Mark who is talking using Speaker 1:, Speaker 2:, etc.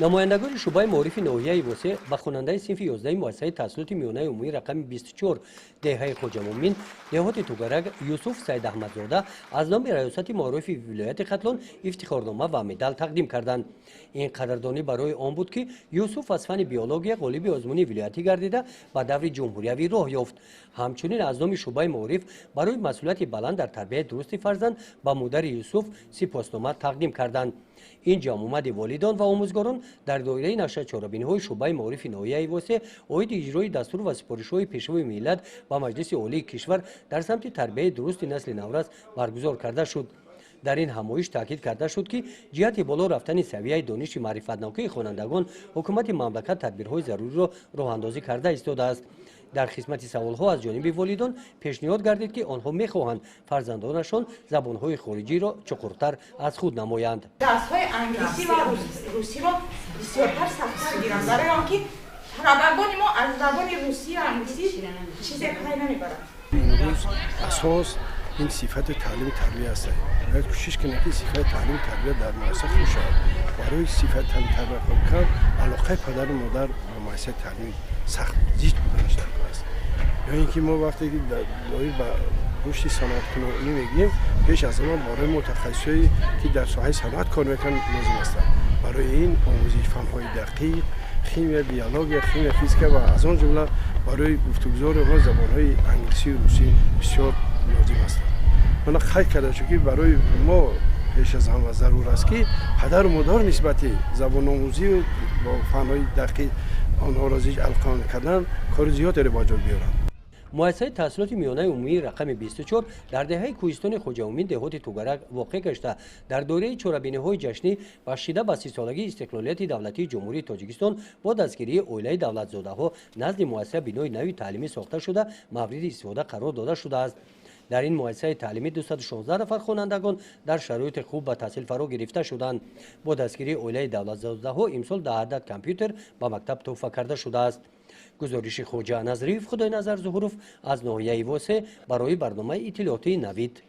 Speaker 1: Намояндагони шӯъбаи маорифи ноҳияи Восе ба хонандаи синфи 11 муассисаи таҳсилоти миёнаи умумии рақами 24 деҳаи Хоҷамӯмин, деҳоти Тугарак, Юсуф Саидаҳмадзода аз номи раёсати маорифи вилояти Хатлон ифтихорнома ва медал тақдим карданд. Ин қадрдонӣ барои он буд, ки Юсуф аз фанни биология ғолиби озмуни вилоятӣ гардида, ба даври ҷумҳуриявӣ роҳ ёфт. Ҳамчунин аз номи шӯъбаи маориф барои масъулияти баланд дар тарбияи дурусти фарзанд ба модари Юсуф сипоснома тақдим карданд. Ин ҷамъомади волидон ва омӯзгорон дар доираи нақша чорабиниҳои шӯъбаи маорифи ноҳияи Восе оиди иҷрои дастур ва супоришҳои Пешвои миллат ва Маҷлиси Олии кишвар дар самти тарбияи дурусти насли наврас баргузор карда шуд. Дар ин ҳамоиш таъкид карда шуд, ки ҷиҳати боло рафтани савияи дониши маърифатнокии хонандагон ҳукумати мамлакат тадбирҳои заруриро роҳандозӣ карда истодааст. Дар қисмати саволҳо аз ҷониби волидон пешниҳод гардид, ки онҳо мехоҳанд фарзандонашон забонҳои хориҷиро чуқуртар аз худ намоянд.
Speaker 2: Дарсҳои англисӣ ва русиро бисёртар, сахттар гиранд, барои он ки талабагони мо аз забони русӣ ва англисӣ чизе пай намебаранд.
Speaker 3: Имрӯз асос ин сифати таълиму тарбия аст. Бояд кӯшиш кунем, ки сифати таълиму тарбия дар муассиса хуб шавад. Барои сифати таълиму тарбия хуб кард, алоқаи падару модар ба муассисаи таълимӣ сахт зич буданаш даркор аст. Ё ин ки мо вақте ки доир ба рушди саноаткунонӣ мегӯем, пеш аз ҳама барои мутахассисое, ки дар соҳаи саноат кор мекунанд, лозим ҳастанд. Барои ин омӯзиши фанҳои дақиқ, химия, биология, химия, физика ва аз он ҷумла барои гуфтугузори онҳо забонҳои англисию русӣ бисёр лозим ҳастанд. Мана, қайд карда шуд, ки барои мо пеш аз ҳама зарур аст, ки падару модар нисбати забономӯзию бо фанҳои дақиқ онҳоро зич алоқаманд кардан кори зиёдеро ба ҷо биёранд.
Speaker 1: Муассисаи таҳсилоти миёнаи умумии рақами 24 дар деҳаи кӯҳистони Хоҷамӯмин, деҳоти Тугарак воқеъ гашта, дар доираи чорабиниҳои ҷашнӣ, бахшида ба 30-солагии истиқлолияти давлатии Ҷумҳурии Тоҷикистон, бо дастгирии оилаи Давлатзодаҳо назди муассиса бинои нави таълимӣ сохта шуда, мавриди истифода қарор дода шудааст. Дар ин муассисаи таълимӣ 216 нафар хонандагон дар шароити хуб ба таҳсил фаро гирифта шуданд. Бо дастгирии оилаи Давлатзодаҳо имсол 10 адад компютер ба мактаб тӯҳфа карда шудааст. Гузориши Хоҷа Назриев, Худойназар Зуҳуров аз ноҳияи Восе барои барномаи иттилоотии «Навид».